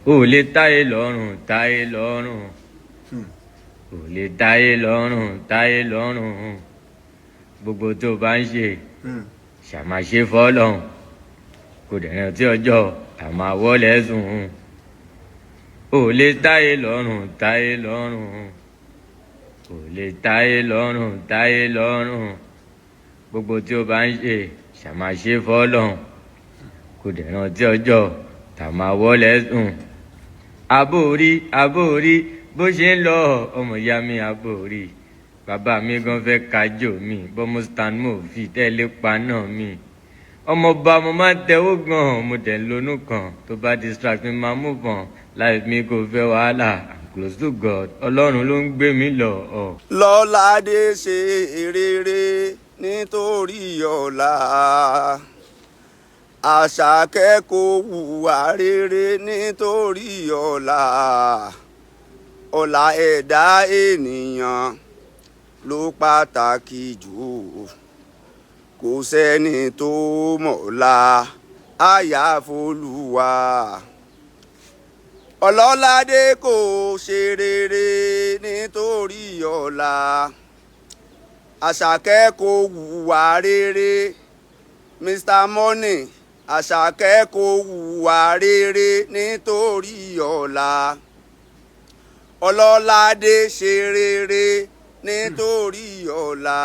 Ò lè táyé lọ́rùn, táyé lọ́rùn. Ò lè táyé lọ́rùn, táyé lọ́rùn. Gbogbo tó bá ń ṣe, ṣàmáṣe fọ́lọ́hún. Kò dẹ̀ rántí ọjọ́ àmọ́ wọlé sùn. Ò lè táyé lọ́rùn, táyé lọ́rùn. Ò lè táyé lọ́rùn, táyé lọ́rùn. Gbogbo tí o bá ń ṣe, ṣàmáṣe fọ́lọ́hún. Kò dẹ̀ rántí ọjọ́ tàmá wọlé sùn. Àbórí, àbórí, bó ṣe ń lọ, ọmọ ìyá mi àbórí. Bàbá mi gan fẹ́ kájò mi, bọ́mọ stand mo fi tẹ́lẹ̀ pa náà mi. Ọmọọba mo máa ń tẹ́wọ́ gan, mo dẹ̀ ń lonú kan. Tó bá distract mi, máa move on. Life mi kò fẹ́ wàhálà, I'm close to God. Ọlọ́run ló ń gbé mi lọ. Ọ̀. Lọ́ládé ṣe rere nítorí ọ̀la. Àṣàkẹ́ kò hùwà rere nítorí ọ̀la. Ọ̀la ẹ̀dá ènìyàn ló pàtàkì jù. Kò sẹ́ni tó mọ̀la àyàf'Olúwa. Ọlọ́ládé kò ṣe rere nítorí ọ̀la. Àṣàkẹ́ kò hùwà rere. Mr Money, Àṣàkẹ́ kò hùwà rere nítorí ọ̀la. Ọlọ́ládé ṣe rere nítorí ọ̀la.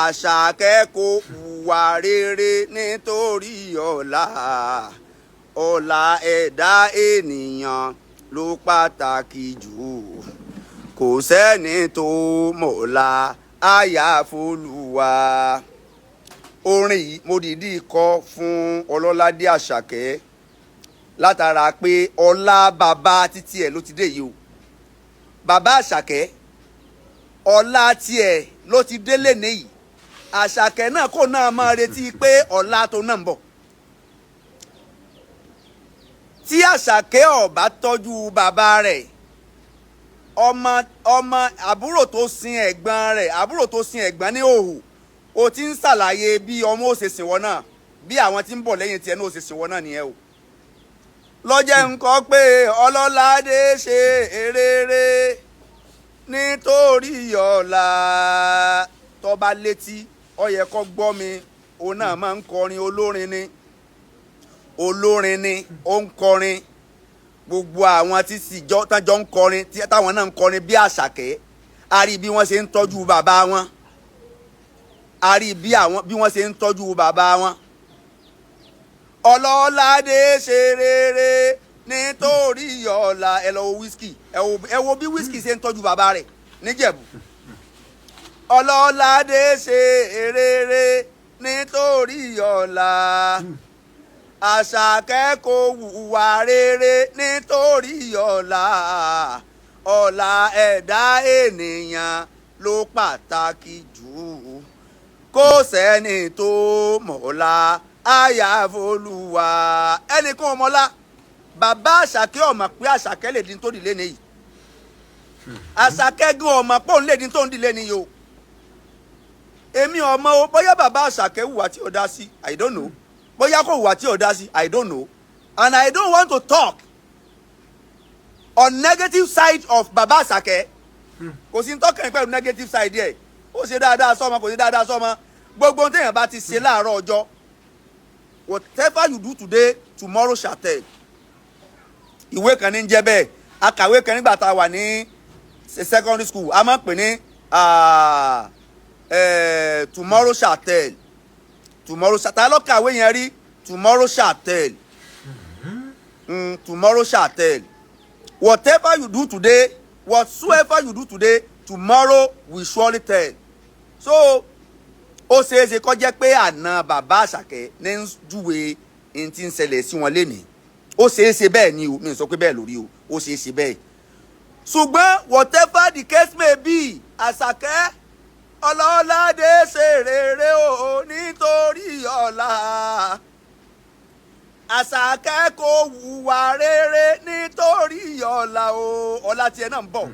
Àṣàkẹ́ kò hùwà rere nítorí ọ̀la. Ọ̀la ẹ̀dá ènìyàn ló pàtàkì jù. Kò sẹ́ni tó mọ̀la àyàf'Olúwa. Orin yìí mo dìídì kọ fún Ọlọ́ládé Àṣàkẹ́ látara pé ọlá bàbá títí ẹ̀ ló ti dé yìí o. Bàbá Àṣàkẹ́, ọlá tiẹ̀ ló ti délé níyì. Àṣàkẹ́ náà kò náà máa retí pé ọlá tó náà ń bọ̀. Tí Àṣàkẹ́ ò bá tọ́jú bàbá rẹ̀, ọmọ ọmọ àbúrò tó sin ẹ̀gbọ́n rẹ̀, àbúrò tó sin ẹ̀gbọ́n ní òhù, o ti ń ṣàlàyé bí ọmọ ó ṣe sìn wọ́n náà, bí àwọn tí ń bọ̀ lẹ́yìn tiẹ̀ náà ó ṣe sìn wọ́n náà nìyẹn o. Lọ́jẹ́ nǹkan pé Ọlọ́ládé ṣe rere nítorí ọ̀la. Tó bá létí, ó yẹ kó gbọ́ mi. Òun náà máa ń kọrin, olórin ni, olórin ni, ó ń kọrin. Gbogbo àwọn tí sì jọ tán jọ ń kọrin, tí táwọn náà ń kọrin bí Àṣàkẹ́, a rí bí wọ́n ṣe ń tọ́jú bàbá wọn, a rí bí àwọn bí wọ́n ṣe ń tọ́jú bàbá wọn. Ọlọ́ládé ṣe rere nítorí ọ̀la. Ẹ lọ wo Wizkid, ẹ wo bí Wizkid ṣe ń tọ́jú bàbá rẹ̀ níjẹ̀bú. Ọlọ́ládé ṣe rere nítorí ọ̀la. Àṣàkẹ́ kò hùwà rere nítorí ọ̀la. Ọ̀la ẹ̀dá ènìyàn ló pàtàkì jù. Kò sẹ́ni tó mọ̀la àyàf'Olúwa. Ẹnìkan ò mọ̀la. Bàbá Àṣàkẹ́ ò mọ̀ pé Àṣàkẹ́ lè dín tó dìlé nìyí. Àṣàkẹ́ gan ò mọ̀ pé òun lè dín tó ń dìlé nìyí o. Èmi ò mọ̀ o, bóyá bàbá Àṣàkẹ́ hùwà tí ò dá sí, I don't know. Bóyá kò hùwà tí ò dá sí, I don't know, and I don't want to talk on negative side of bàbá Àṣàkẹ́. Kò sí tọ́kàn pẹ̀lú negative side ẹ̀. Ó ṣe dáadáa sọ́mọ, kò ṣe dáadáa sọ́mọ, gbogbo ohun téèyàn bá ti ṣe láàárọ̀ ọjọ́, whatever you do today, tomorrow shall tell. Ìwé kan ní ń jẹ́ bẹ́ẹ̀. Akàwé kan nígbà tá a wà ní secondary school, a máa ń pè ní "Tomorrow shall tell". Tomorrow shall tell. Lọ́kàwé yẹn rí, "Tomorrow shall tell". Tomorrow shall tell. Whatever you do today, whatsoever you do today, tomorrow will surely tell. So ó ṣeé ṣe kó jẹ́ pé àna bàbá Àṣàkẹ́ ní ń júwe ní ti ń ṣẹlẹ̀ sí wọn lénìí. Ó ṣeé ṣe bẹ́ẹ̀ ni o, mi ò sọ pé bẹ́ẹ̀ lórí o, ó ṣeé ṣe bẹ́ẹ̀. Ṣùgbọ́n whatever the case may be, Àṣàkẹ́ Ọlọ́ládé ṣe rere o nítorí ọ̀la. Àṣàkẹ́ kò hùwà rere nítorí ọ̀la o. Ọ̀la tiẹ̀ náà ń bọ̀.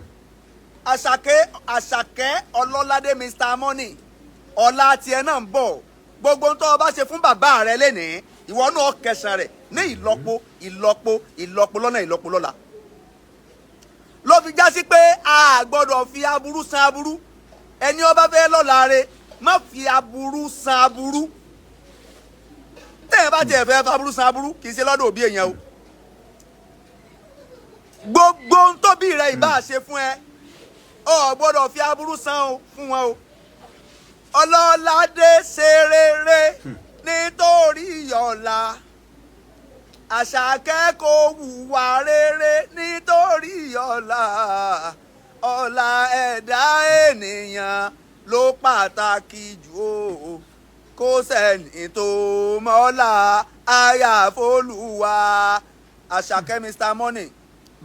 Àṣàkẹ́, Àṣàkẹ́ Ọlọ́ládé, Mr Money, ọ̀la tiẹ̀ náà ń bọ̀. Gbogbo ohun tó o bá ṣe fún bàbá rẹ lénìí, ìwọ náà kẹsàn rẹ̀. Ní ìlọ́po ìlọ́po ìlọ́po lọ́nà ìlọ́po lọ́la. Ló fi já sí pé a gbọ́dọ̀ fi aburú san aburú. Ẹni ó bá fẹ́ lọ́la re, má fi aburú san aburú. Tẹ́yìn bá tiẹ̀ fẹ́ faburú san aburú, kì í ṣe lọ́dọ̀ òbí èèyàn o. Gbogbo ohun tóbi rẹ ìbá ṣe fún ẹ, o gbọ́dọ̀ fi aburú san o fún wọn o. Ọlọ́ládé ṣe rere nítorí ọ̀la. Àṣàkẹ́ kò hùwà rere nítorí ọ̀la. Ọ̀la ẹ̀dá ènìyàn ló pàtàkì jù o. Kò sẹ́ni tó mọ̀la àyàfólúwa. Àṣàkẹ́ Mr Money,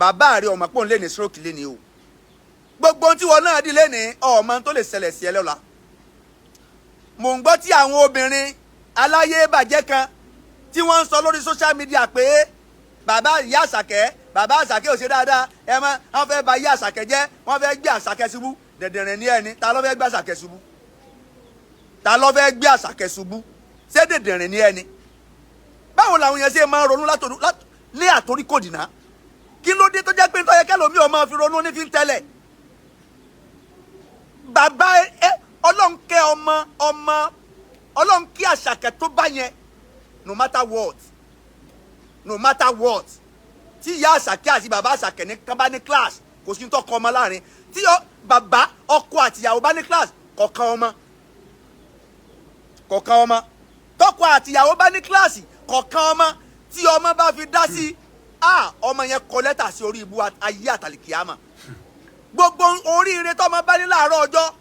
bàbá rẹ ọmọ pòun lè ní stroke lé ní o. Gbogbo ohun tí wọn náà di lé ní ọmọ tó lè ṣẹlẹ̀ sí ẹ lọ́la. Mò ń gbọ́ tí àwọn obìnrin aláyé bàjẹ́ kan tí wọ́n ń sọ lórí social media pé bàbá ìyá Àṣàkẹ́, bàbá Àṣàkẹ́ ò ṣe dáadáa, ẹ mọ wọ́n fẹ́ ba ìyá Àṣàkẹ́ jẹ́, wọ́n fẹ́ gbé Àṣàkẹ́ ṣubú. Dẹ̀dẹ̀rẹ̀ ní ẹni, ta ló fẹ́ gbé Àṣàkẹ́ ṣubú? Ta ló fẹ́ gbé Àṣàkẹ́ ṣubú? Ṣé dẹ̀dẹ̀rẹ̀ ní ẹni? Báwo làwọn yẹn ṣe máa ń ronú ní àtoríkòdìná? Kí ló dé tó jẹ́ pé nítorí kẹlòmíì ọmọ fi ronú ní fi ń tẹ́lẹ̀? Bàbá ẹ Ọlọ́run kẹ́ ọmọ ọmọ Ọlọ́run kí Àṣàkẹ́ tó bá yẹn, no matter what, no matter what, tí ìyá Àṣàkẹ́ àti bàbá Àṣàkẹ́ ní kán bá ní clash, kò sí tó kọ ọmọ láàrin. Tí bàbá ọkọ àtìyàwó bá ní clash, kọ̀ọ̀kan ọmọ, kọ̀ọ̀kan ọmọ. Tọkọ àtìyàwó bá ní clash, kọ̀ọ̀kan ọmọ. Tí ọmọ bá fi dá sí, ọmọ yẹn kọ lẹ́tà sí orí ibu ayé àtàlìkìyàmà. Gbogbo oríire tọmọ bá ní láàárọ̀ ọjọ́,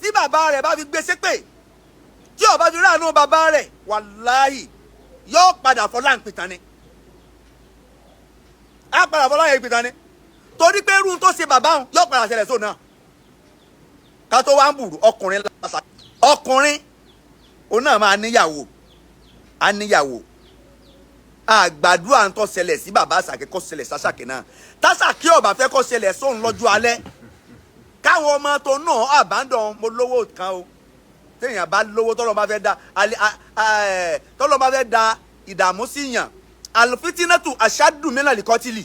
tí bàbá rẹ̀ bá fi gbé ṣépè, tí ó bá fi ráàánú bàbá rẹ̀, wàláhì yóò padà fọlá ń pìtàn ni. Á padà fọlá ń pìtàn ni, torí pé irú tó ṣe bàbá òun yóò padà ṣẹlẹ̀ sóun náà. Ká tó wá ń bùrù ọkùnrin lásà, ọkùnrin òun náà máa níyàwó, á níyàwó. Àgbàdua ń tó ṣẹlẹ̀ sí bàbá Àṣàkẹ́ kó ṣẹlẹ̀ sàṣàkẹ́ náà. Tàṣàkẹ́ ó bá fẹ́ kó ṣẹlẹ̀ sóun lọ́jọ́ alẹ́, káwọn ọmọ tó náà àbádọ́n. Mo lówó kan o. Téèyàn bá lówó, tọ́lọ́ bá fẹ́ da tọ́lọ́ bá fẹ́ da ìdààmú sí yàn, àlùfítínátù àṣàdù mìíràn lìkọ́tìlì.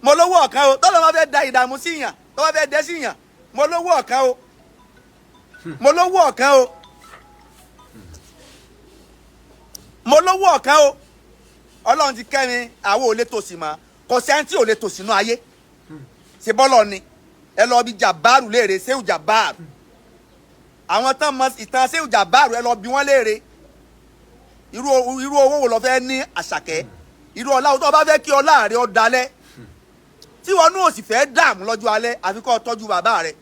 Mo lówó ọ̀kan o. Tọ́lọ́ bá fẹ́ da ìdààmú sí yàn, tọ́lọ́ bá fẹ́ dẹ́ sí yàn, mo lówó ọ̀kan o. Mo lówó ọ̀kan o. Mo lówó ọ̀kan o. Ọlọ́run ti kẹ́ mi, àwọn ò lè tòṣì mọ́. Kò sẹ́ni tí ò lè tòṣì nú ayé. Ṣe bọ́lọ̀ ni? Ẹ lọ bí Jàbáàrù léèrè, Ṣéhù Jàbáàrù. Àwọn tán mọ ìtàn Ṣéhù Jàbáàrù, ẹ lọ bí wọ́n léèrè. Irú owó wo lọ fẹ́ ní, Àṣàkẹ́? Irú ọlá tó bá fẹ́ kí ọlá rẹ ó dalẹ̀, tí wọn ní òsì fẹ́ dààmú lọ́jọ́ alẹ́, àfi kó tọ́jú bàbá rẹ.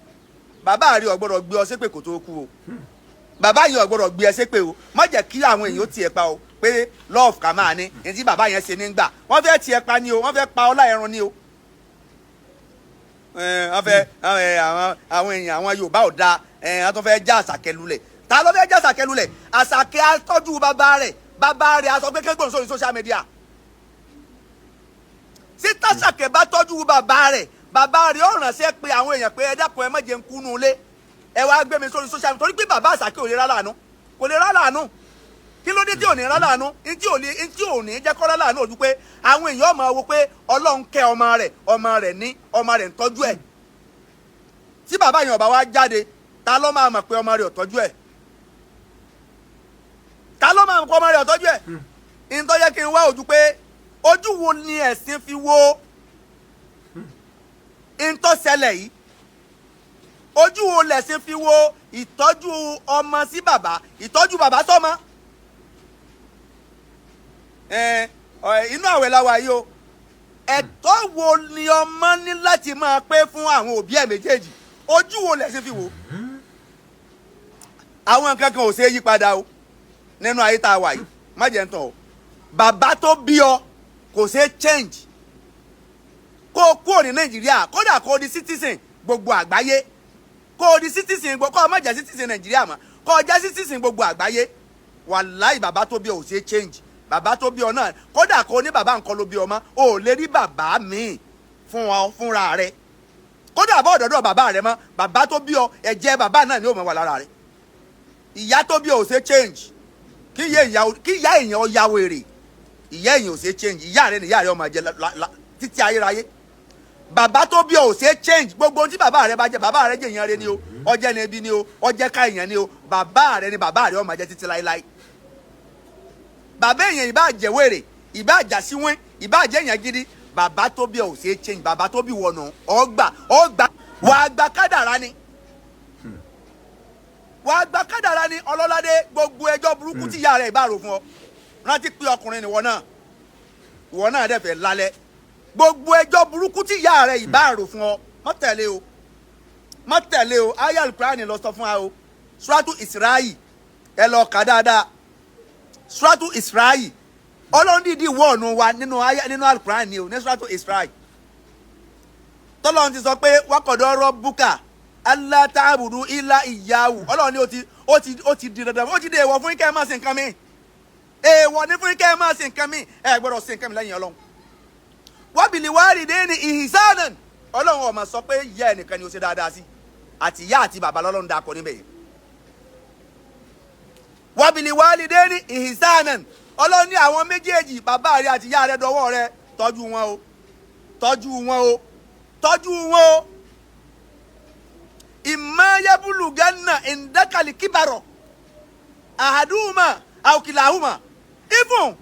Bàbá rẹ ò gbọ́dọ̀ gbé ọ ṣépè kó tó kú o. Bàbá yẹn ò gbọ́dọ̀ gbé ẹ ṣépè o. Má jẹ́ kí àwọn èèyàn tiẹ̀ pa o pé love kà máa ní ní tí bàbá yẹn ṣe nígbà wọ́n fẹ́ tiẹ̀ pa ni o. Wọ́n fẹ́ pa ọlá ẹran ni o. Wọ́n fẹ́ àwọn èèyàn, àwọn Yorùbá ò dáa. Wọ́n tó fẹ́ já Àṣàkẹ́ lulẹ̀. Ta ló fẹ́ já Àṣàkẹ́ lulẹ̀? Àṣàkẹ́ atọ́jú bàbá rẹ̀. Bàbá rẹ̀ aṣọ pé kégbòn sórí social media. Sí tàṣàkẹ́ bá tọ́jú bàbá rẹ̀, bàbá rẹ̀ ó ránṣẹ́ pé àwọn èèyàn pé ẹ dákun, ẹ má jẹ́ n kú nú ilé, ẹ wá gbé mi sórí social media, torí pé bàbá Àṣàkẹ́ ò lè rá láàánú, kò lè rá láàánú. Kí ló dé tí ò ní rá láàánú? Ntí ò ní, ntí ò ní jẹ́ kọ́ rá láàánú ojú pé àwọn èèyàn máa wo pé Ọlọ́run kẹ́ ọmọ rẹ̀, ọmọ rẹ̀ ní ọmọ rẹ̀ ń tọ́jú ẹ̀. Tí bàbá yẹn ọba wa jáde, ta ló máa mọ̀ pé ọmọ rẹ̀ ò tọ́jú ẹ̀? Ta ló máa mọ̀ pé ọmọ rẹ̀ ò tọ́jú ẹ̀? Ìtọ́ yẹ kí n wá ojú pé ojú wo ni ẹ̀sìn fi wo ìtọ́ ṣẹlẹ̀ yìí? Ojú wo lẹ̀sìn fi wo ìtọ́jú ọmọ sí bàbá, ìtọ́jú bàbá sọ́mọ? Inú àwẹ̀ la wà yìí o. Ẹ̀tọ́ wo ni ọmọ ní láti máa pé fún àwọn òbí ẹ̀ méjèèjì? Ojú wo lẹ̀sìn fi wò? Àwọn nǹkan kan ò ṣeé yí padà o nínú ayé tá a wà yìí. Má jẹ́ ń tàn o. Bàbá tó bí ọ kò ṣeé change. Kó o kúrò ní Nàìjíríà, kódà kó o di citizen gbogbo àgbáyé, kó o di citizen, kó o má jẹ́ citizen Nàìjíríà mọ́, kó o jẹ́ citizen gbogbo àgbáyé, wàláì bàbá tó bí ọ ò ṣeé change. Bàbá tó bí ọ náà, kódà kó o ní bàbá nǹkan ló bí ọ mọ́, o ò lè rí bàbá míì fún ọ fúnra rẹ. Kódà bọ́ ọ̀dọ́dọ̀ bàbá rẹ mọ́, bàbá tó bí ọ, ẹ̀jẹ̀ bàbá náà ni ó máa wà lára rẹ. Ìyá tó bí ọ ò ṣe change. Kí ìyá èèyàn ó ya wèrè, ìyá èèyàn ò ṣe change. Ìyá rẹ ni ìyá rẹ ó máa jẹ títí ayérayé. Bàbá tó bí ọ ò ṣe change. Gbogbo ohun tí bàbá rẹ bá jẹ, bàbá rẹ jẹ èèyàn rẹ ni o, ọjẹ ni ẹbí ni o, ọjẹ ká èèyàn ni o, bàbá rẹ ni bàbá rẹ ó máa jẹ títí láéláé. Bàbá èèyàn ìbá jẹ wèrè, ìbá jà síwín, ìbá jẹ èèyàn gidi, bàbá tó bí ọ ò ṣe change. Bàbá tó bí wọnà ọgbà ọgbà wàá gba kádàrá ni, wàá gba kádàrá ni. Ọlọ́ládé, gbogbo ẹjọ́ burúkú tí ìyá rẹ̀ ìbá rò fún ọ, rántí pé ọkùnrin ni ìwọ náà, ìwọ náà dẹ̀ fẹ́ lálẹ́. Gbogbo ẹjọ́ burúkú tí ìyá rẹ̀ ìbá rò fún ọ, má tẹ̀lé o, má tẹ̀lé o. Aya Al-Qur'ani lọ sọ fún wa o, Suratu Isra'i, ẹ lọ kà dáadáa. Suratu Isra'i, Ọlọ́run dìídì wọ́ọ̀nù wa nínú aya nínú Al-Qur'ani ni o. Ní Suratu Isra'i, tọ́lọ́run ti sọ pé waqada rabbuka alla ta'budu illa iyyahu. Ọlọ́run ní ó ti di dandan, ó ti di èèwọ̀ fún yín kẹ́ ẹ má ṣe nǹkan mi. Èèwọ̀ ní fún yín kẹ́ ẹ má ṣe nǹkan mi. Ẹ gbọ́dọ̀ ṣe nǹkan mi lẹ́yìn Ọlọ́run. Wa bil walidayni ihsanan. Ọlọ́run ó máa sọ pé ìyá ẹnìkan ni ó ṣe dáadáa sí, àti ìyá àti bàbá lọ́lọ́run dákọ níbẹ̀ yẹn. Wa bil walidayni ihsanan. Ọlọ́run ní àwọn méjèèjì, bàbá rẹ àti ìyá rẹ, dọwọ́ rẹ, tọ́jú wọn o, tọ́jú wọn o, tọ́jú wọn o. Imma yablughanna indakal kibara ahaduhuma aw kilahuma. Even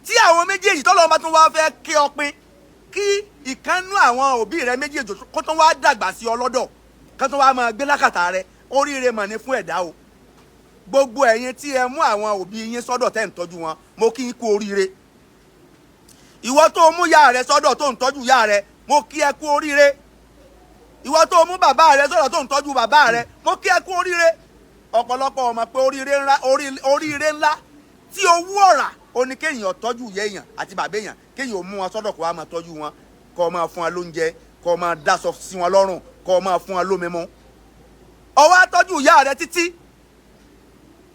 tí àwọn méjèèjì tọ́lọ́run bá tún wá fẹ́ kí ọ pin, kí ìkànnú àwọn òbí rẹ méjèèjì kó tún wá dàgbà sí ọ lọ́dọ̀, kó tún wá máa gbé lákàtà rẹ, oríire mà ní fún ẹ̀dá o. Gbogbo ẹ̀yin tí ẹ mú àwọn òbí yín sọ́dọ̀ tẹ́ ń tọ́jú wọn, mo kí yín kú oríire. Ìwọ tó mú ìyá rẹ sọ́dọ̀ tó ń tọ́jú ìyá rẹ, mo kí ẹ kú oríire. Ìwọ tó mú bàbá rẹ sọ́dọ̀ tó ń tọ́jú bàbá rẹ, mo kí ẹ kú oríire. Ọ̀pọ̀lọpọ̀ ọmọ pé oríire ńlá, oríire ńlá tí owó ọ̀rà ó ní kéèyàn tọ́jú ìyá èèyàn àti bàbá èèyàn, kéèyàn ó mú wọn sọ́dọ̀, kó wá máa tọ́jú wọn, kó máa fún wọn lóúnjẹ, kó máa dáṣọ sí wọn lọ́rùn, kó máa fún wọn lómi mu. Ó wá tọ́jú ìyá rẹ títí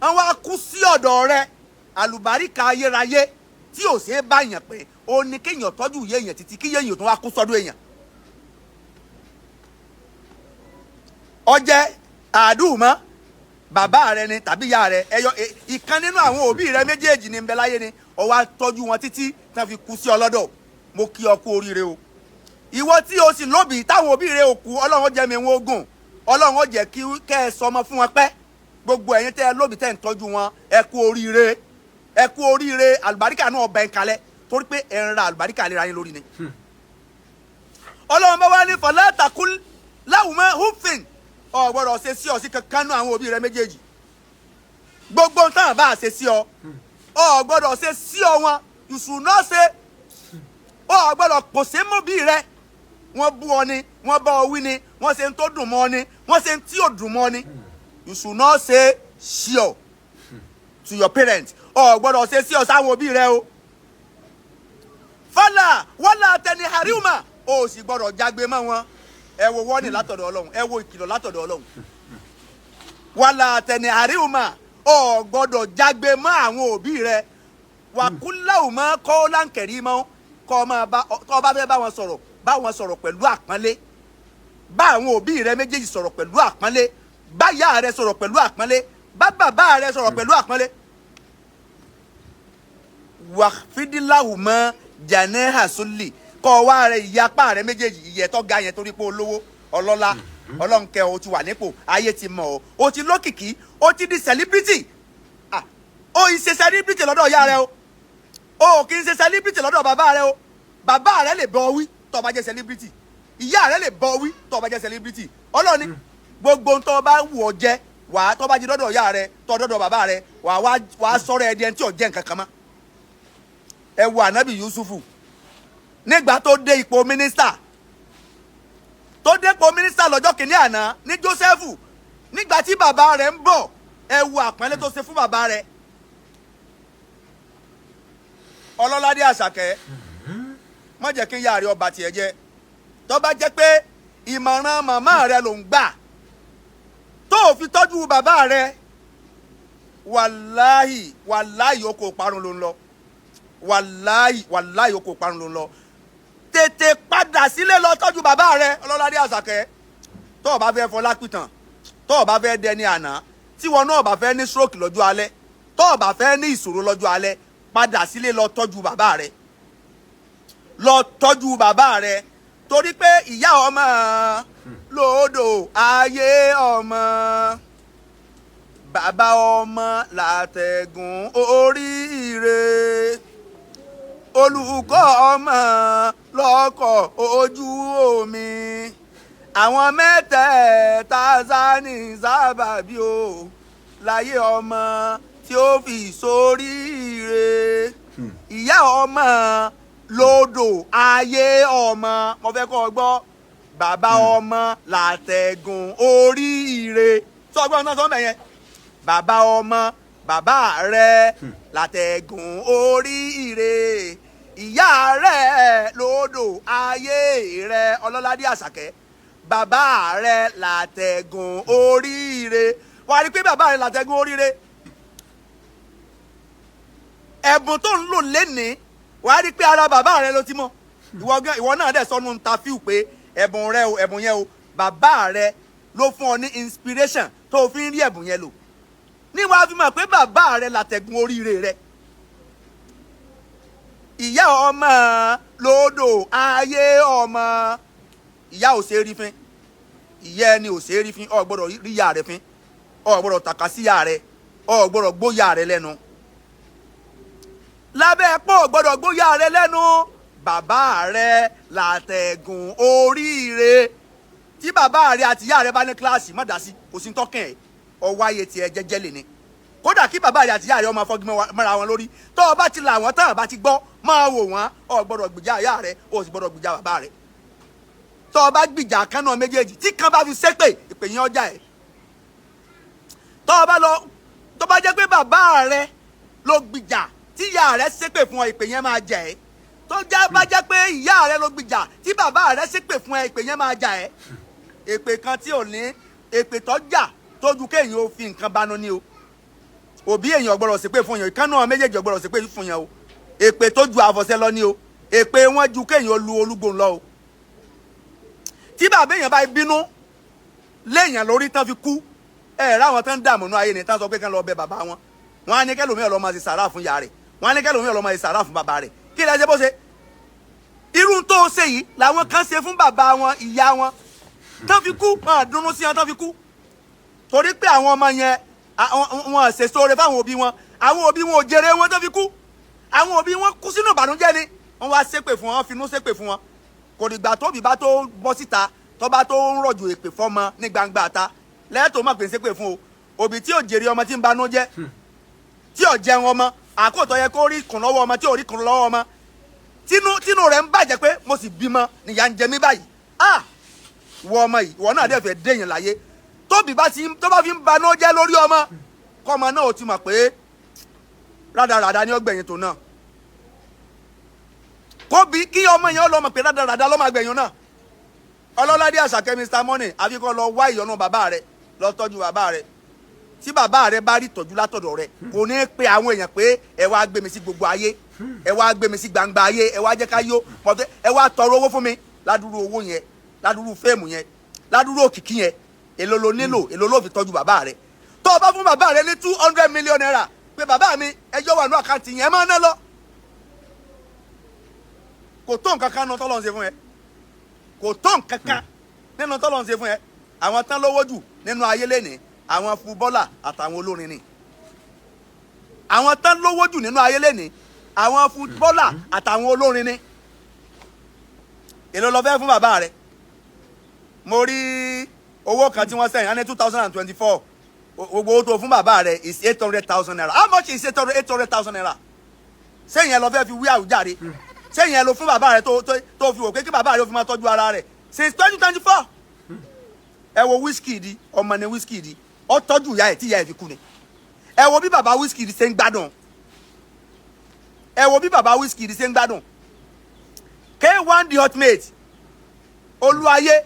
wọ́n wá kú sí ọ̀dọ̀ rẹ, àlùbáríkà ayérayé tí ò ṣeé bá yàn pé ó ní kéèyàn tọ́jú ìyá èèyàn títí kí èèyàn tó wá kú sọ́dọ̀ èèyàn. Ọjẹ́ àdúmọ́ bàbá rẹ ni tàbí ìyá rẹ, ẹyọ ìkan nínú àwọn òbí rẹ méjèèjì ní nbẹ láyé ni, ó wá tọ́jú wọn títí tí wọ́n fi kú sí ọlọ́dọ̀, mo kí ọ kú oríire o. Ìwọ tí o sì lóbìí táwọn òbí rẹ ò kú, Ọlọ́run ó jẹ́ mi wọn ogun, Ọlọ́run ó jẹ́ kí kẹ́ ẹ sọmọ fún wọn pẹ́. Gbogbo ẹ̀yin tẹ́ ẹ lóbìí tẹ́ ẹ ń tọ́jú wọn, ẹ kú oríire, ẹ kú oríire. Àlùbáríkà náà ọbẹ̀ ń kalẹ̀ torí pé ẹ ń ra àlùbáríkà lera yín lórí ni. Ọlọ́run bá wá ní fala taqul lahuma uffin, o gbọ́dọ̀ ṣe sí ọ sí kankan nú àwọn òbí rẹ méjèèjì. Gbogbo tán bá ṣe sí ọ, o gbọ́dọ̀ ṣe sí ọ wọn, you should not say. O gbọ́dọ̀ pòṣé mọ́ bí rẹ. Wọ́n bú ọ ni, wọ́n bá ọ wí ni, wọ́n ṣe ń tó dùn mọ́ ọ ni, wọ́n ṣe ń tí ò dùn mọ́ ọ ni, you should not say sure to your parents. O gbọ́dọ̀ ṣe sí ọ sáwọn òbí rẹ o. Fọlá wọlá tẹni hariuma, o sì gbọ́dọ̀ jágbe mọ́ wọn. Ẹ wo wọ́ọ̀nì látọ̀dọ̀ Ọlọ́run, ẹ wo ìkìlọ̀ látọ̀dọ̀ Ọlọ́run. Wàlà tẹni hariuma, o gbọ́dọ̀ jágbe mọ́ àwọn òbí rẹ. Wàkúláwù mọ́ kọ́ láǹkẹ̀rí mọ́, kọ́ ọ bá fẹ́ bá wọn sọ̀rọ̀, bá wọn sọ̀rọ̀ pẹ̀lú àpọ́nlé. Bá àwọn òbí rẹ méjèèjì sọ̀rọ̀ pẹ̀lú àpọ́nlé, bá ìyá rẹ sọ̀rọ̀ pẹ̀lú àpọ́nlé, bá bàbá rẹ sọ̀rọ̀ pẹ̀lú àpọ́nlé. Wàfídíláwù mọ́ jàǹẹ́ àsólì, kọ́ wá rẹ ìyapa rẹ méjèèjì, ìyẹ́ tó ga yẹn, torí pé olówó ọlọ́lá, Ọlọ́nkẹ́, o ti wà nípò, ayé ti mọ̀ ọ́, o ti lókìkí, o ti di celebrity. O ì ṣe celebrity lọ́dọ̀ ìyá rẹ o, o kì í ṣe celebrity lọ́dọ̀ bàbá rẹ o. Bàbá rẹ lè bọ́ wí tó bá jẹ́ celebrity, ìyá rẹ lè bọ́ wí tó bá jẹ́ celebrity. Ọlọ́ni gbogbo tó bá wù ọ́ jẹ́, wàá tó bá jí dọ́dọ̀ ìyá rẹ, tó dọ́dọ̀ bàbá rẹ, wàá wàá sọ̀rọ̀ ẹ̀ di ẹni tí ò jẹ́ nǹkan kan mọ́. Ẹ wo Ànábì Yusufu nígbà tó dé ipò mínísítà, tó dépò mínísítà lọ́jọ́ kìíní àná ní Jósẹ́fù, nígbà tí bàbá rẹ̀ ń bọ̀, ẹ wo àpọ́nlé tó ṣe fún bàbá rẹ̀. Ọlọ́ládé Àṣàkẹ́, má jẹ́ kí n yára ọba tiẹ̀ jẹ́. Tó bá jẹ́ pé ìmọ̀ràn màmá rẹ ló ń gbà tó o fi tọ́jú bàbá rẹ, wàláhì wàláhì oko parun ló ń lọ. Wàláhì wàláhì oko parun ló ń lọ. Tètè padà sílé lọ tọ́jú bàbá rẹ, Ọlọ́ládé Àṣàkẹ́. Tó o bá fẹ́ fọlá pìtàn, tó o bá fẹ́ dẹni àná, tí wọn náà bá fẹ́ ní stroke lọ́jọ́ alẹ́, tó Tó o bá fẹ́ ní ìṣòro lọ́jọ́ alẹ́, padà sílé, lọ tọ́jú bàbá rẹ, lọ tọ́jú bàbá rẹ, torí pé ìyá ọmọ lòdò ayé ọmọ, bàbá ọmọ látẹ̀gùn oríire, olùkọ́ ọmọ lọ́kọ̀ ojú omi. Àwọn mẹ́tẹ̀ẹ̀ta sani sábàbí o láyé ọmọ tí ó fi sóríire. Ìyá ọmọ lodò ayé ọmọ, mo fẹ́ kọ́ ọ gbọ́. Bàbá ọmọ látẹ̀gùn oríire. Sọ gbọ́n náà sọ mẹ́yẹn. Bàbá ọmọ, bàbá rẹ látẹ̀gùn oríire, ìyá rẹ lodò ayé rẹ. Ọlọ́ládé Àṣàkẹ́, bàbá rẹ látẹ̀gùn oríire. Wàá rí i pé bàbá rẹ látẹ̀gùn oríire. Ẹ̀bùn tó ń lò lénìí, wàá rí i pé ara bàbá rẹ ló ti mọ̀. Ìwọ gan, ìwọ náà dẹ̀ sọnù interview pé ẹ̀bùn rẹ o, ẹ̀bùn yẹn o, bàbá rẹ ló fún ọ ní inspiration tó o fi ń rí ẹ̀bùn yẹn lò ní. Wàá fi mọ̀ pé bàbá rẹ látẹ̀gùn oríire rẹ. Ìyá ọmọ lódò ayé ọmọ. Ìyá ò ṣe é rí fín, ìyá ẹni ò ṣe é rí fín. Ọ gbọ́dọ̀ rí ìyá rẹ fín, ọ gbọ́dọ̀ tàka sí ìyá rẹ, ọ gbọ́dọ̀ gbóyà rẹ lẹ́nu. Lábẹ́ pọ̀ gbọ́dọ̀ gbóyà rẹ lẹ́nu. Bàbá rẹ látẹ̀gùn oríire. Tí bàbá rẹ àti ìyá rẹ bá ní kíláàsì, má dá sí, kò sí tọ́kàn ẹ̀. Ọwọ́ ayé tiẹ̀ jẹ́jẹ́ lè ní. Kódà kí bàbá rẹ àti ìyá rẹ ọmọ afọ́gi mọ́ra wọn lórí, tó o bá ti là wọ́n tán, bá ti gbọ́, máa wò wọ́n. O gbọ́dọ̀ gbìjà ìyá rẹ, o sì gbọ́dọ̀ gbìjà bàbá rẹ. Tó o bá gbìjà kan náà méjèèjì, tí kan bá fi ṣépè, ìpè yẹn ọjà ẹ̀. Tó o bá lọ, tó bá jẹ́ pé bàbá rẹ ló gbìjà tí ìyá rẹ ṣépè fún ọ, ìpè yẹn máa jẹ ẹ́. Tó já bá jẹ́ pé ìyá rẹ ló gbìjà tí bàbá rẹ ṣépè fún ẹ, ìpè yẹn máa jà ẹ́. Èpè kan tí ò ní èpè tó jà tójú kéèyàn ó fi nǹkan bánú ní o. Òbí èèyàn gbọ́dọ̀ ṣépè fún yàn, ìkànnà méjèèjì gbọ́dọ̀ ṣépè fún yàn o. Èpè tó ju àfọ̀ṣẹ lọ ní o. Èpè wọn ju kéèyàn ó lu olúgbòhùn lọ o. Tí bàbá èèyàn bá bínú léèyàn lórí tán fi kú, ẹ ráwọn tán dààmú nú ayé ni tán sọ pé kán lọ bẹ bàbá wọn. Wọn á ní kẹlòmíì ọlọmọ ṣe sàrà fún ìyá rẹ̀, wọn á ní kẹlòmíì ọlọmọ ṣe sàrà fún bàbá rẹ̀. Kí lẹ ṣe bó ṣe irú tó ṣe yìí làwọn kan ṣe fún bàbá wọn, ìyá wọn tán fi kú. Wọn à dunnú sí wọn tán fi kú, torí pé àwọn ọmọ yẹn wọn ṣe sóore fáwọn òbí wọn. Àwọn òbí wọn ò jèrè wọn tán fi kú. Àwọn òbí wọn kú sínú ìbànújẹ́ ni. Wọn wá ṣépè fún wọn, finú ṣépè fún wọn. Kò dìgbà tóbi bá tó bọ́ síta, tó bá tó ń rọ̀jò èpè fọ́mọ ní gbangba ta lẹ́ẹ̀tọ́ mọ̀ pé ń ṣépè fún o. Òbí tí ò jèrè ọmọ, tí ń banú jẹ́, tí ò jẹun ọmọ, àkótọ́ yẹ kó rí kùn lọ́wọ́ ọmọ, tí ò rí kùn lọ́wọ́ ọmọ, tínú tínú rẹ̀ ń bàjẹ́ pé mo sì bímọ, nìyà ń jẹ mí báyìí. Ah, ìwọ ọmọ yìí, ìwọ náà dẹ̀ fẹ́ déyàn láyé. Tóbi bá ti tó bá fi ń banú jẹ́ lórí ọmọ, kọ́mọ náà ó ti mọ̀ pé rádaràda ni ó gbẹ̀yìn tó náà. Kóbi kí ọmọ yẹn ó lọ mọ̀ pé rádaràda ló máa gbẹ̀yìn náà. Ọlọ́ládé Àṣàkẹ́, Mr Money, àfi kó lọ wá ìyọ́nú bàbá rẹ, lọ tọ́jú bàbá rẹ. Tí bàbá rẹ bá rí tọ́jú látọ̀dọ̀ rẹ, kò ní pe àwọn èèyàn pé ẹ wá gbé mi sí gbogbo ayé, ẹ wá gbé mi sí gbangba ayé, ẹ wá jẹ́ ká yó mọ̀fẹ́, ẹ wá tọrọ owó fún mi. Ládùúrú owó yẹn, ládùúrú fame yẹn, ládùúrú òkìkí yẹn, èló lo nílò? Èló ló fi tọ́jú bàbá rẹ? Tó o bá fún bàbá rẹ ní ₦200 million pé bàbá mi, ẹjọ́ wà ní account yẹn, ẹ máa ná lọ, kò tó nǹkan kan nínú tọ́lọ́ ń ṣe fún ẹ. Kò tó nǹkan kan nínú tọ́lọ́ ń ṣe fún ẹ. Àwọn tán lówó jù nínú ayé lénìí, àwọn footballer àtàwọn olórin ni. Àwọn tán lówó jù nínú ayé lénìí, àwọn footballer àtàwọn olórin ni. Èló lọ fẹ́ fún bàbá rẹ? Mo rí owó kan tí wọ́n sẹ́yìn á ní 2024, gbogbo owó tó fún bàbá rẹ is ₦800,000. How much is ₦800,000? Sẹ́yìn ẹ lọ fẹ́ fi wí àwùjáre? Sẹ́yìn ẹ lọ fún bàbá rẹ tó fi wò pé kí bàbá rẹ ó fi máa tọ́jú ara rẹ̀ since 2024? Ẹ wo Wizkid, ọmọ ni Wizkid, ó tọ́jú ìyá ẹ̀ tí ìyá ẹ̀ fi kú ni. Ẹ wo bí bàbá Wizkid ṣe ń gbádùn. Ẹ wo bí bàbá Wizkid ṣe ń gbádùn. K1 the Ultimate, Olúayé,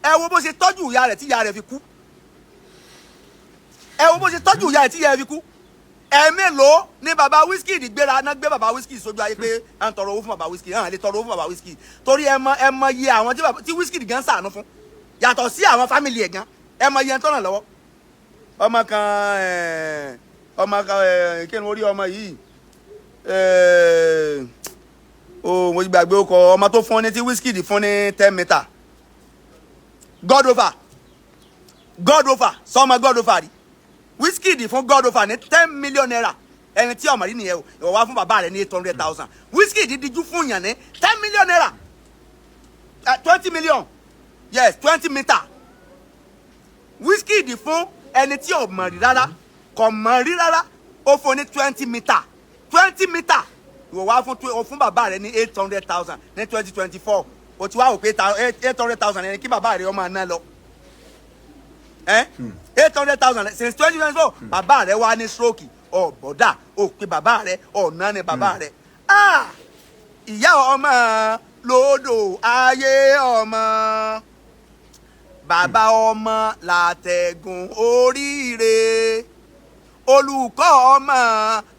ẹ wo bó ṣe tọ́jú ìyá rẹ̀ tí ìyá rẹ̀ fi kú. Ẹ wo bó ṣe tọ́jú ìyá rẹ̀ tí ìyá rẹ̀ fi kú. Ẹ̀ẹ́mélòó ni bàbá Wizkid gbéra náà gbé bàbá Wizkid sójú ayé pé à ń tọrọ owó fún bàbá Wizkid? Hàn lè tọrọ owó fún bàbá Wizkid, torí ẹ mọ iye àwọn tí Wizkid gan ṣàánú fún, yàtọ̀ sí àwọn family ẹ̀ gan. Ẹ mọ iye tó ràn lọ́wọ́. Ọmọ kan Ọmọ kí ni orí ọmọ yìí? O mo ti gbàgbé ọkọ ọmọ tó fún ní tí Wizkid fún ní 10 meter. Godova, Godova sọmọ Godova rí. Wizkid fún Godova ní ₦10 million. Ẹni tí ọmọ rí nìyẹn o. Ìwọ wá fún bàbá rẹ ní 800,000. Wizkid díjú fún yàn ní ₦10 million, 20 million, yes, 20 meter. Wizkid fún ẹni tí ò mọ̀ rí rárá, kò mọ̀ rí rárá, ó fún ní 20 meter, 20 meter. Ìwọ wá fún bàbá rẹ ní 800,000 ní 2024. O ti wá wò pé 800,000 ẹni kí bàbá rẹ ọmọ náà lọ 800,000 since 2024. Bàbá rẹ wá ní stroke, ọ̀bọ̀dà ò pé bàbá rẹ ọ̀nà ni bàbá rẹ. Ah, ìyá ọmọ lódò ayé ọmọ, bàbá ọmọ làtẹ̀gùn oríire, olùkọ́ ọmọ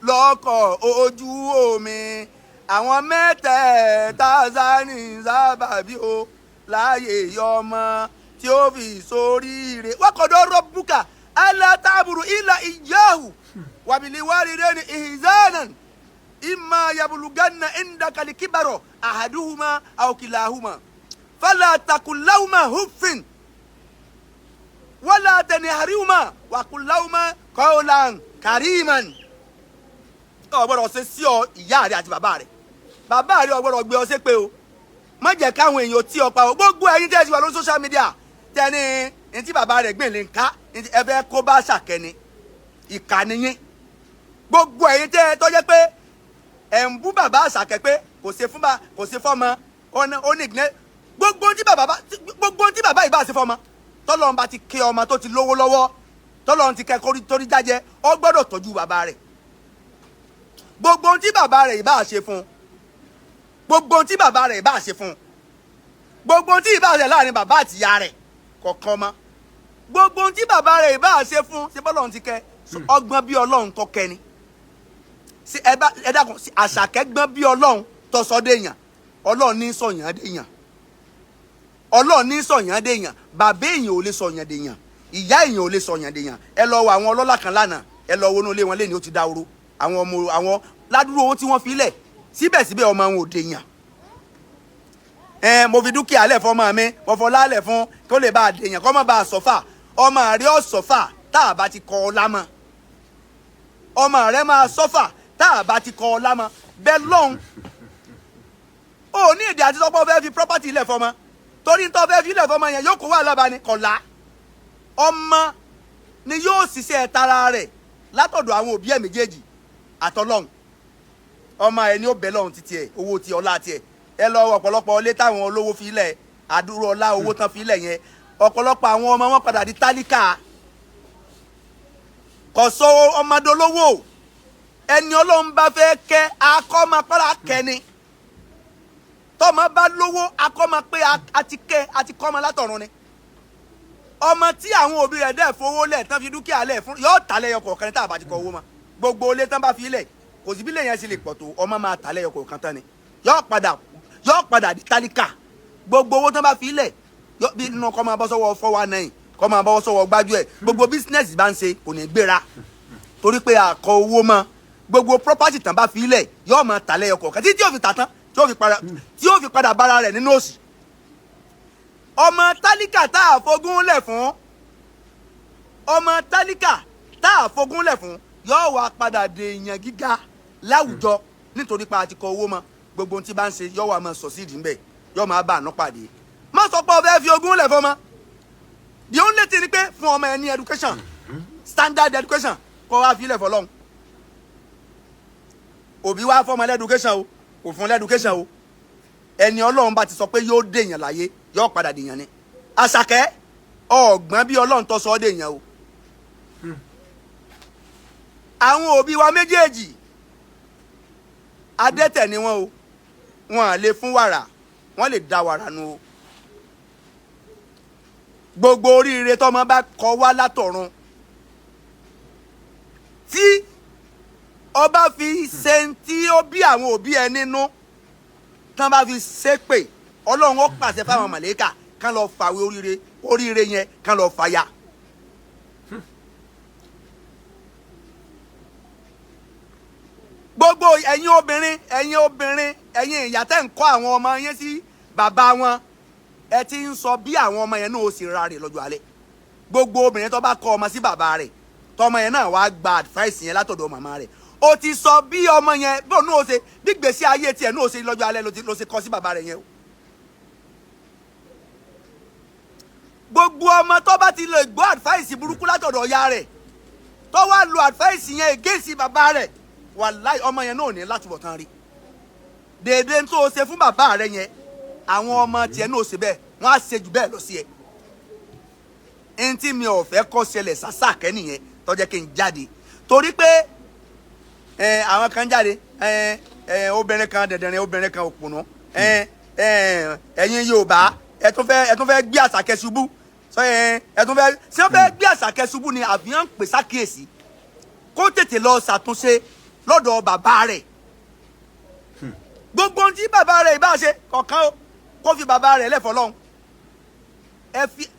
lọ́kọ̀ ojú omi, àwọn mẹ́tẹ̀ẹ̀ta sani sábàbí o láàyè ọmọ tí ó fi sóríire. وقضى ربك ألا تعبدوا إلا إياه وبالوالدين إحسانا إما يبلغن عندك الكبر أحدهما أو كلاهما فلا تقل لهما أف ولا تنهرهما وقل لهما قولا كريما. Ọ gbọ́dọ̀ ṣe sí ọ ìyá rẹ àti bàbá rẹ. Bàbá rẹ ò gbọ́dọ̀ gbé ọ ṣépè o. Má jẹ́ káwọn èèyàn tí ọ pa o. Gbogbo ẹ̀yin tẹ́ ẹ ti wà lórí social media tẹ́ni ní tí bàbá rẹ̀ gbìn lè ń ká, ẹ fẹ́ kó bá ṣàkẹ́ni, ìkànnì yín. Gbogbo ẹ̀yin tẹ́ ẹ tọ́jẹ́ pé ẹ̀ ń bú bàbá Àṣàkẹ́ pé kò ṣe fún bá, kò ṣe fọ́mọ, ó ní ìgbẹ́. Gbogbo tí bàbá yìí bá ṣe fọ́mọ, tọ́lọ́run bá ti kẹ́ ọmọ tó ti lówó lọ́wọ́, tọ́lọ́run ti kẹ́ torí jájẹ́, ó gbọ́dọ̀ tọ́jú bàbá rẹ̀. Gbogbo tí bàbá rẹ̀ yìí bá ṣe fún, gbogbo tí bàbá rẹ̀ yìí bá ṣe fún, gbogbo tí ìbá ṣe láàrin bàbá àti ìyá rẹ̀ kọ̀ọ̀kan mọ́, gbogbo tí bàbá rẹ̀ ìbá ṣe fún, ṣe bọ́lọ́run ti kẹ́ ọgbọ́n bí Ọlọ́run tó kẹ́ ni. Ṣé ẹ bá ẹ dákun, ṣé Àṣàkẹ́ gbọ́n bí Ọlọ́run tó sọ déèyàn? Ọlọ́run ní sọ̀yàn déèyàn, Ọlọ́run ní sọ̀yàn déèyàn. Bàbá èèyàn ò lè sọ̀yàn déèyàn, ìyá èèyàn ò lè sọ̀yàn déèyàn. Ẹ lọ wo àwọn ọlọ́lá kan lánàá, ẹ lọ wọnú ilé wọn lẹ́ni, ó ti dáwòrò. Àwọn ọmọ àwọn ládùúgbò, owó tí wọ́n fi lẹ̀, síbẹ̀síbẹ̀ ọmọ wọn ò déèyàn. Ẹ mo fi dúkìá lẹ̀ fọmọ mi, mo fọlá lẹ̀ fún kó lè bá a dèèyàn, kó má bá a suffer. Ọmọ rẹ ó suffer tá a bá ti kọ́ ọ lámọ́. Ọmọ rẹ máa suffer tá a bá ti kọ́ ọ lámọ́ bẹ́ẹ̀ lọ́hùn. Ó ní èdè àti sọpọ́ fẹ́ fi property lẹ̀ fọmọ, torí tó fẹ́ fi lẹ̀ fọmọ yẹn yóò kó wàhálà bá ní kọ̀lá. Ọmọ ni yóò ṣiṣẹ́ tara rẹ̀ látọ̀dọ̀ àwọn òbí ẹ̀ méjèèjì àtọlọ́hun. Ọmọ ẹ̀ ní ó bẹ̀ lọ́hùn títí ẹ̀, owó ti ọlá tiẹ̀. Ẹ lọ ọ̀pọ̀lọpọ̀ ilé táwọn olówó fi lẹ̀, àdúró ọlá owó tán fi lẹ̀ yẹn, ọ̀pọ̀lọpọ̀ àwọn ọmọ wọn padà di tálíkà. Kò sọ ọmọdé olówó. Ẹni Ọlọ́run bá fẹ́ kẹ́, akọ́mọpára kẹ́ni. Tọmọ bá lówó, akọ́mọ pé a ti kẹ́, a ti kọ́mọ látọ̀run ni. Ọmọ tí àwọn òbí rẹ̀ dẹ̀ fowó lẹ̀ tán, fi dúkìá lẹ̀ fún, yóò tà lẹ́yọ kọ̀ọ̀kan ní tá a bá ti kọ owó mọ́. Gbogbo ilé tán bá fi lẹ̀, kò sí bí lè yẹn ṣe lè pọ̀ tó, ọmọ máa tà lẹ́yọ kọ̀ọ̀kan tán ni, yóò padà di tálíkà. Gbogbo owó tán bá fi lẹ̀, bí inú kọ́ máa bọ́ sọ́wọ́ 419, kọ́ máa bọ́ sọ́wọ́ gbájú ẹ̀. Gbogbo business bá ń ṣe kò ní gbéra, torí pé àkọ owó mọ́. Gbogbo property tán bá fi lẹ̀, yóò máa tà lẹ́yọ kọ̀ọ̀kan títí yóò fi tà tán, tí yóò fi padà bára rẹ̀ nínú òṣì. Ọmọ tálíkà tá a fogún lẹ̀ fún, ọmọ tálíkà tá a fogún lẹ̀ fún, yóò wá padà dèèyàn gíga láwùjọ, nítorí pa àti kọ owó mọ́. Gbogbo ohun tí bá ń ṣe, yóò wá máa sọ sí ìdí ńbẹ, yóò máa bá àánú pàdé. Má sọ pé o fẹ́ fi ogún lẹ̀ fọmọ. The only thing ni pé fún ọmọ ẹ ní education, standard education, kó wá fi lẹ̀ fọlọ́hún. Òbí wá fọmọ l'education o, kò fún l'education o, ẹni Ọlọ́run bá ti sọ pé yóò dèèyàn láyé, yóò padà dèèyàn ni. Àṣàkẹ́, ọ̀gbọ́n bí Ọlọ́run tó sọ ọ́ dèèyàn o. Àwọn òbí wa méjèèjì, adẹ́tẹ̀ ni wọ́n o. Wọn à lè fún wàrà, wọ́n lè da wàrà nù o. Gbogbo oríire tọmọ bá kọ wá látọ̀run, tí ọba fi ṣe ń tí ó bí àwọn òbí ẹ nínú, tán bá fi ṣépè, Ọlọ́run ó pàṣẹ fáwọn màlẹ́kà kán lọ fàwé oríire, oríire yẹn kán lọ fàya. Gbogbo ẹ̀yin obìnrin, ẹ̀yin obìnrin, ẹ̀yin ìyá tẹ́ ń kọ́ àwọn ọmọ yẹn sí bàbá wọn, ẹ ti ń sọ bí àwọn ọmọ yẹn náà ó sì ra rè lọ́jọ́ alẹ́. Gbogbo obìnrin tó bá kọ́ ọmọ sí bàbá rẹ̀, tọmọ yẹn náà wàá gba advice yẹn látọ̀dọ̀ màmá rẹ̀, ó ti sọ bí ọmọ yẹn bí òun náà ó ṣe bí gbèsè ayé tiẹ̀ náà ó ṣe lọ́jọ́ alẹ́ ló ṣe kọ́ sí bàbá rẹ̀ yẹn o. Gbogbo ọmọ tó bá ti lè gbọ́ advice burúkú látọ̀dọ̀ ìyá rẹ̀, tó wá lo advice yẹn against bàbá rẹ̀, wàláì ọmọ yẹn náà ò ní látúbọ̀tán rí. Dèédé tó o ṣe fún bàbá rẹ̀ yẹn, àwọn ọmọ tiẹ̀ náà ó ṣe bẹ́ẹ̀, wọ́n á ṣe jù bẹ́ẹ̀ lọ sí ẹ. N tí mi ò fẹ́ kó ṣẹlẹ̀ sàṣàkẹ́ nìyẹn tó jẹ́ kí n jáde, torí pé àwọn kan jáde, obìnrin kan dẹ̀dẹ̀rin, obìnrin kan òpònú, ẹ̀yin Yorùbá ẹ tún fẹ́ gbé Àṣàkẹ́ ṣubú. Ẹ tún fẹ́ ṣé wọ́n fẹ́ gbé Àṣàkẹ́ ṣubú ni àfihàn pè sákìyèsí kó tètè lọ ṣàtúnṣe lọ́dọ̀ bàbá rẹ̀. Gbogbo ohun tí bàbá rẹ̀ ìbá ṣe kọ̀ọ̀kan o, kó fi bàbá rẹ̀ lẹ́fọ̀ọ́ lọ́hùn.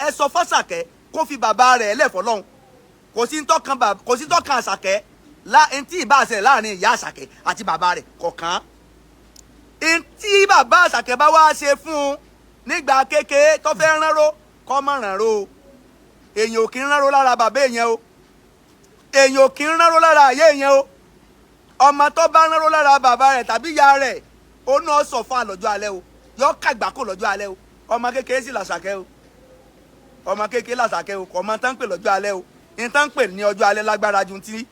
Ẹ sọ fọ́sàkẹ́ kó fi bàbá rẹ̀ lẹ́fọ̀ọ́ lọ́hùn. Kò sí tọ́kan Àṣàkẹ́ ntí ìbá ṣẹlẹ̀ láàrin ìyá Àṣàkẹ́ àti bàbá rẹ̀ kọ̀ọ̀kan. Ntí bàbá Àṣàkẹ́ bá wá ṣe fún un nígbà kékeré tó fẹ́ ránró, kọ́ mọ̀ ránró o. Èèyàn ò kí ń ránró lára bàbá èèyàn o, èèyàn ò kí ń ránró lára àyè èèyàn o. Ọmọ tó bá ránró lára bàbá rẹ̀ tàbí ìyá rẹ̀, ó náà sọ fún àlọ́jọ́ alẹ́ o, yọ kàgbákò lọ́jọ́ alẹ́ o. Ọmọ kékeré sì làṣàkẹ́ o, ọmọ kékeré làṣàkẹ́ o, kò mọ tán pè lọ́jọ́ alẹ́ o. Ní tán pè ní ọjọ́ alẹ́ lágbára ju ti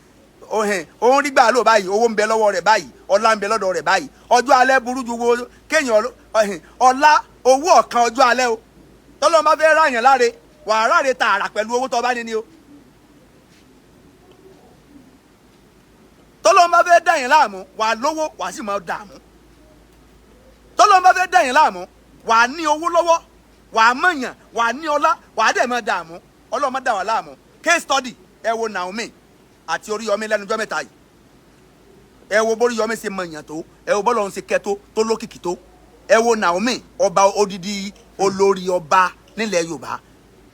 òun rí gbà lò báyìí, owó ń bẹ lọ́wọ́ rẹ̀ báyìí, ọlá ń bẹ lọ́dọ̀ rẹ̀ báyìí. Ọjọ́ alẹ́ burú ju wo kéèyàn ọlá owó ọ̀kan ọjọ́ alẹ́ o. Tọ́lọ́run bá fẹ́ ráyàn láre, wàá ráre tààrà pẹ̀lú owó tó bá ní ni o. Tọ́lọ́run bá fẹ́ dàyàn láàmú, wàá lówó, wàá sì máa dààmú. Tọ́lọ́run bá fẹ́ dàyàn láàmú, wàá ní owó lọ́wọ́, wàá mọ̀yàn, wàá ní ọlá, wàá dẹ̀ máa dààmú. Ọlọ́run má dà wá láàmú. Case study, ẹ wo Naomi àti Oríyọmí lẹ́nujọ́ mẹ́ta yìí. Ẹ wo bóríyọmí ṣe mọ̀yàn tó, ẹ wo bọ́lọ́run ṣe kẹ́ tó, tó lókìkí tó. Ẹ wo Naomi, ọba odidi olórí ọba nílẹ̀ Yorùbá.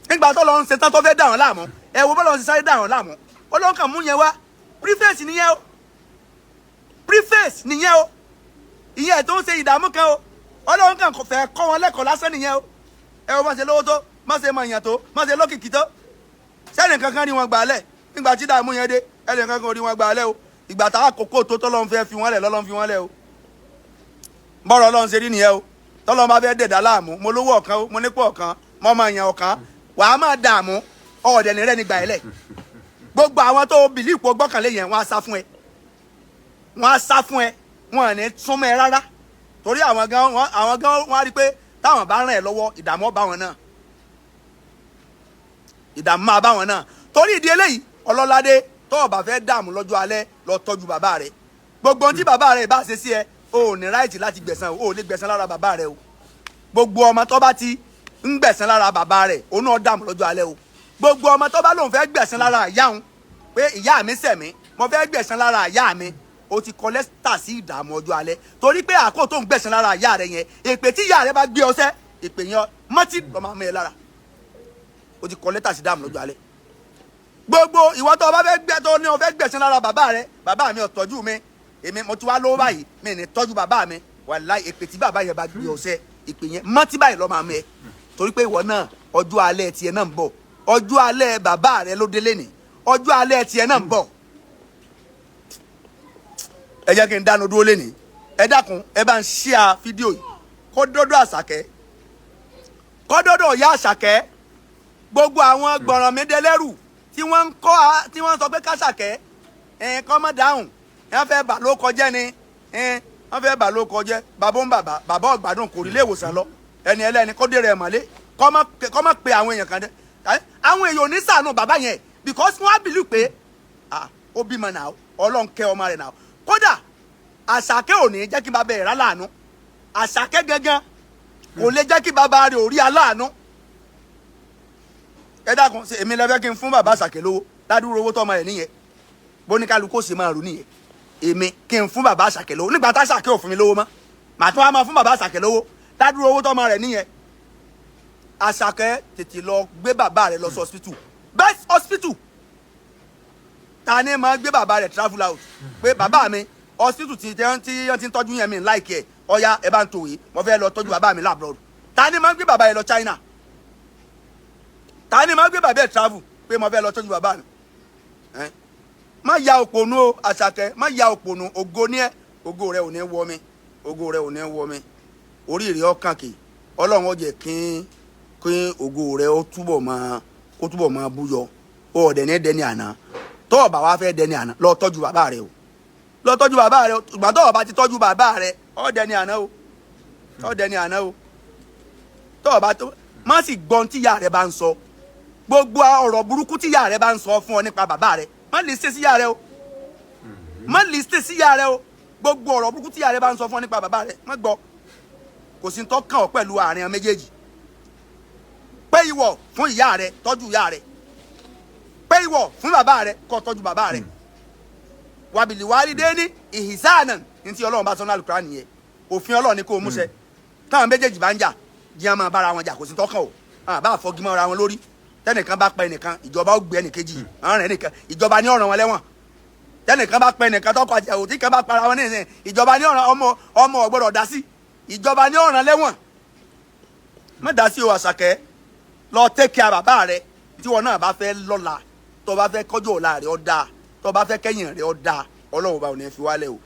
Nígbà tó lọ́n ṣe tán tó fẹ́ dà wọ́n láàmú, ẹ wo bọ́lọ́run ṣe sáré dà wọ́n láàmú. Ọlọ́run kàn mú yẹn wá. Preface nìyẹn o, preface nìyẹn o, ìyẹn tó ń ṣe ìdààmú kan o. Ọlọ́run kàn fẹ́ kọ́ wọn lẹ́kọ̀ọ́ lásán nìyẹn o. Ẹ wo bá ṣe lówó tó, má ṣe mọ̀yàn tó, má ṣe lókìkí tó. Sẹ́ni kankan rí wọn gbà lẹ̀ nígbà tí dààmú yẹn dé, ẹnì kankan rí wọn gbà lẹ̀ o. Ìgbà táwa kókó tó tọ́lọ́run fẹ́ fi wọ́n lẹ̀ lọ́lọ́run fi wọ́n lẹ̀ o. Bọ́rọ̀ Ọlọ́run ṣe rí nìyẹn o. Tọ́lọ́run bá fẹ́ dẹ̀dá láàmú, mo lówó ọ̀kan o, mo nípò ọ̀kan, mo máa yan ọ̀kan, wàá máa dààmú, ọ̀ọ́dẹ̀ ní rẹ̀ nígbà ẹ̀ lẹ̀. Gbogbo àwọn tó bìlíìpò gbọ́kànlé yẹn, wọ́n á sá fún ẹ, wọ́n á sá fún ẹ, wọ́n ò ní súnmọ́ ẹ rárá. Torí àwọn gan wọ́n á rí pé táwọn bá ràn ẹ́ lọ́wọ́, ìdààmú bá wọn náà, ìdààmú máa bá wọn náà. Torí ìdí eléyìí, Ọlọ́ládé, tó o bá fẹ́ dààmú lọ́jọ́ alẹ́, lọ tọ́jú bàbá rẹ. Gbogbo ohun tí bàbá rẹ bá ṣe sí ẹ, o ò ní ráìtì láti gbẹ̀san o, ò lè gbẹ̀san lára bàbá rẹ o. Gbogbo ọmọ tó bá ti ń gbẹ̀san lára bàbá rẹ, òun náà dààmú lọ́jọ́ alẹ́ o. Gbogbo ọmọ tó bá lóun fẹ́ gbẹ̀san lára ìyá òun, pé ìyá mi ṣẹ̀ mí, mo fẹ́ gbẹ̀san lára ìyá mi, o ti kọ lẹ́tà sí ìdààmú ọjọ́ alẹ́. Torí pé àkókò tó ń gbẹ̀san lára ìyá rẹ yẹn, èpè tí ìyá rẹ bá gbé ọṣẹ́, èpè yẹn mọ́tì lọ́ máa mú ẹ lára. O ti kọ lẹ́tà sí ìdààmú lọ́jọ́ alẹ́. Gbogbo ìwọ tó o bá fẹ́ gbẹ tó ní o fẹ́ gbẹ̀san lára bàbá rẹ, bàbá mi ò tọ́jú mi, èmi mo ti wá lówó báyìí, mi ní tọ́jú bàbá mi, wàláhì èpè tí bàbá yẹn bá gbé ọṣẹ́, èpè yẹn mọ́tì báyìí lọ́ máa mú ẹ. Torí pé ìwọ náà ọjọ́ alẹ́ tiẹ̀ náà ń bọ̀, ọjọ́ alẹ́ bàbá rẹ ló délé ní, ọjọ́ alẹ́ tiẹ̀ náà ń bọ̀. Ẹ jẹ́ kí n dánu dúró lénìí. Ẹ dákun, ẹ bá ń ṣíà fídíò yìí kó dọ́dọ̀ Àṣàkẹ́, kó dọ́dọ̀ ìyá Àṣàkẹ́. Gbogbo àwọn gbọ̀rànmídẹ́lẹ́rù tí wọ́n ń kọ́, tí wọ́n ń sọ pé káṣàkẹ́ ẹ̀ kọ́ mọ́ dáhùn, ẹ̀ fẹ́ bà ló kọjẹ́ ni, ẹ̀ wọ́n fẹ́ bà ló kọjẹ́. Bàbá ń bàbá, bàbá ọ̀gbádùn kò rí ilé ìwòsàn lọ, ẹni ẹlẹ́ni kó dé rẹ̀ mọ́lé, kọ́ mọ́ pe àwọn èèyàn kan dé. Àwọn èèyàn ò ní ṣàánú bàbá yẹn, because wọ́n á bìlú pé ó bímọ náà, Ọlọ́run kẹ́ ọmọ rẹ̀ náà. Kódà Àṣàkẹ́ ò ní jẹ́ kí bàbá ẹ̀ rà láàánú. Àṣàkẹ́ gangan kò lè jẹ́ kí bàbá rẹ̀ ò rí aláàánú. Ẹ dákun, ṣe èmi lẹ́fẹ́ kí n fún bàbá Àṣàkẹ́ lówó ládùúrò owó tọmọ ẹ̀ nìyẹn? Bóníkálukú sì máa rò nìyẹn. Èmi kí n fún bàbá Àṣàkẹ́ lówó nígbà tá Àṣàkẹ́ ò fún mi lówó mọ́, màá tún wá máa fún bàbá Àṣàkẹ́ lówó ládùúrò owó tọmọ rẹ̀ nìyẹn. Àṣàkẹ́ tètè lọ gbé bàbá rẹ̀ lọ sí hospital, best hospital. Ta ni máa gbé bàbá rẹ̀ travel out pé bàbá mi Hospital tí wọ́n ti ń tọ́jú yẹn, mi like ẹ̀. Ọ̀ya, ẹ bá ń tòwé, mo fẹ́ lọ tọ́jú bàbá mi l'abroad. Ta ni máa ń gbé bàbá yẹn lọ China? Ta ni máa ń gbé bàbá yẹn travel pé mo fẹ́ lọ tọ́jú bàbá mi? Ẹ́n? Má ya òpònú o, Àṣàkẹ́, má ya òpònú. Ògo ní ẹ, ògo rẹ ò ní wọ mi, ògo rẹ ò ní wọ mi. Orí rẹ ọkàn kì Ọlọ́run ó jẹ́ kí ògo rẹ ó túbọ̀ máa kó túbọ̀ máa búyọ. Ó ọ̀dẹ̀ ní dẹni àná. Tó o bá wá fẹ́ dẹni àná, lọ tọ́jú bàbá rẹ o, lọ tọ́jú bàbá rẹ o. Ìgbà tó o bá ti tọ́jú bàbá rẹ, ó dẹni àná o, ó dẹni àná o. Tó o bá tó má sì gbọ́n tí ìyá rẹ bá ń sọ, gbogbo ọ̀rọ̀ burúkú tí ìyá rẹ bá ń sọ fún ọ nípa bàbá rẹ, má lè ṣe sí ìyá rẹ o, má lè ṣe sí ìyá rẹ o. Gbogbo ọ̀rọ̀ burúkú tí ìyá rẹ bá ń sọ fún ọ nípa bàbá rẹ, má gbọ́. Kò sí tó kàn ọ́ pẹ̀lú àárín àwọn méjèèjì. Pé ìwọ fún ìyá rẹ, tọ́jú ìyá rẹ. Pé ìwọ fún bàbá rẹ, kó tọ́jú bàbá rẹ. Wàbìlì wálídé ní ìhìsáànà ní tí Ọlọ́run bá sọ ní Àlùkùránì nìyẹn. Òfin Ọlọ́run ni kó o múṣẹ. Táwọn méjèèjì bá ń jà, jí wọn máa bára wọn jà, kò sí tọ́kàn o. Àbá àfọgímọ́ ara wọn lórí, tẹnìkan bá pa ẹnìkan, ìjọba ó gbé ẹnìkejì ọ̀ràn ẹnìkan, ìjọba ní ọ̀ràn wọn lẹ́wọ̀n. Tẹnìkan bá pa ẹnìkan, tọkọ àti àwọn tí kan bá para wọn nísìnyí, ìjọba ní ọ̀ràn. Ọmọ ọmọ ò gbọ́dọ̀ dá sí, ìjọba ní ọ̀ràn lẹ́wọ̀n. Má dá sí o, Àṣàkẹ́. Lọ take care bàbá rẹ. Tí wọn náà bá fẹ́ lọ́la, tó bá fẹ́ kọjú ọ̀la rẹ, ó dáa. Tó bá fẹ́ kẹ́yìn rẹ, ó dáa. Ọlọ́run bá ò ní fi wálẹ̀ o.